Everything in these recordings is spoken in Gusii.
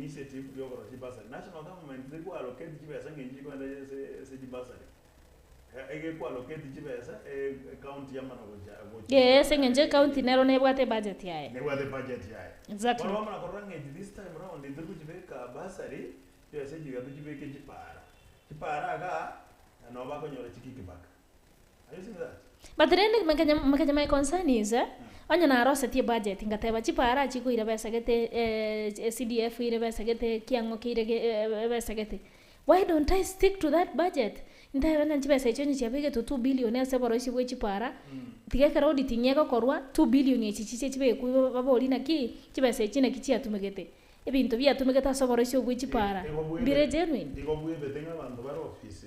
initiative ya okorosia chibursary. National government teri ko allocate chibesa ng'a echi chikoenda ase ase chibursary. Ege allocate chibesa ecounty yamana gocha gocha. Ee, ase eng'encho ecounty nero nebwate ebudget yaye. Nebwate budget yaye. Bono bamana korora ng'a echi this time round tori gochibeka bursary, chibesa echi iga tochibeke chipara. Chipara igaa, nabo bakonyora chikickback. Are you seeing that? But rende Mkenya, Mkenya my concern is eh, onye narosetie ebudget ngateba chipara chikoira besa gete CDF ire besa gete kiang'o keire besa gete, why don't I stick to that budget? Ntebe ng'a chibesa echi onye chiabegetwe 2 billion ase oboroisia bwa echipara, tiga ekero auditing egokorwa, 2 billion echi chiche chibekwe babori naki, chibesa echi naki chiatumegete. Ebinto biatumegete ase oboroisia obwo bwa echipara, mbire genuine. Igo bwebete ng'a abanto bare ofisi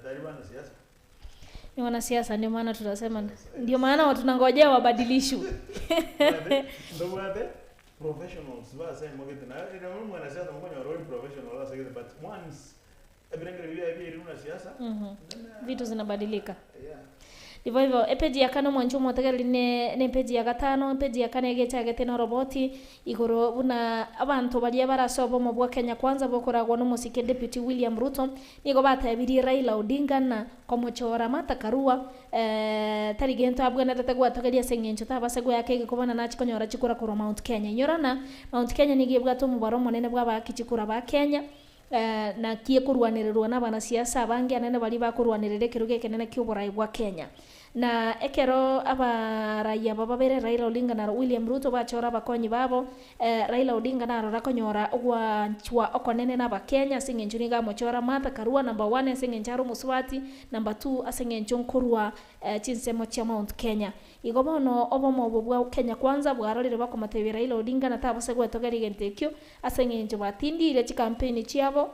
tari wanasiasa. Ni wanasiasa ndio maana tunasema, ndio maana tunangojea wabadilishwe. Ndobwate professionals basemogete na ere mwanasiasa mokonyora ori professional ase gete, but once ebirengere biria biaire buna siasa, then, Vitu zinabadilika. Ndivyo hivyo. Epeji ya kane, omwancho omotegereri, ne epeji ya gatano. Epeji ya kane egechagete na oroboti igoro buna abanto baria barase obomo bwa Kenya Kwanza bokoragwa n'omosike Deputy William Ruto nigo batebirie Raila Odinga na komochora Martha Karua tari gento abwenerete gwatogeria ase eng'encho tabase goyaka egekobana nachi konyora chikura korwa Mount Kenya. Inyorana Mount Kenya nigo ebwate omobaro omonene bwa abaaki chikura ba Kenya, naki ekorwanererwa na abanasiasa abange anene baria bakorwanerera ekerogo ekenene kia oborai bwa Kenya. Na ekero abarai aba babere, Raila Odinga na William Ruto, bachora abakonyi babo, Raila Odinga narora konyora ogwanchwa okonene na abakenya ase eng'encho nigo amochora Martha Karua, number one ase eng'encho are omosubati, number two ase eng'encho nkorwa chinsemo chia Mount Kenya. Igo bono obomo obo bwa Kenya Kwanza bwarorire bakomotebia Raila Odinga na tabase gwetogeria egento ekio ase eng'encho batindire chikampeni chiabo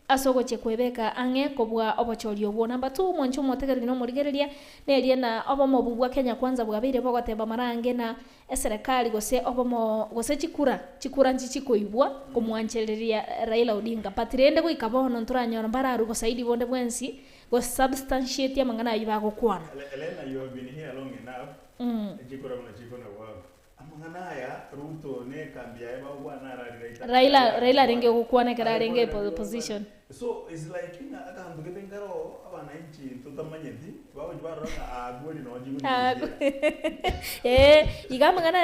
ase ogochia kwebeka ang'e kobua obochori obwo. Number two, omwancho omotegereri na omorigereria, neria na obomo obu bwa Kenya Kwanza bwabeire bogoteba marange na eserekari gose obomo gose chikura nchichikoibwa komwanchereria Raila Odinga. But rende goika bono ntoranyora mbararu bosaidi bonde bwensi gosubstantiate amang'ana aywo bagokwana. Elena, you have been here long enough. Chikura buna chikona gwako. Amang'ana aya Ruto ne kambi yaye bagokwana arari. Raila arenge gokwana ekero arenge position. So it's like ng'a akanto gete nkaro abananchi totamanyeti bagochi barora ng'a agweri no Iga amang'ana.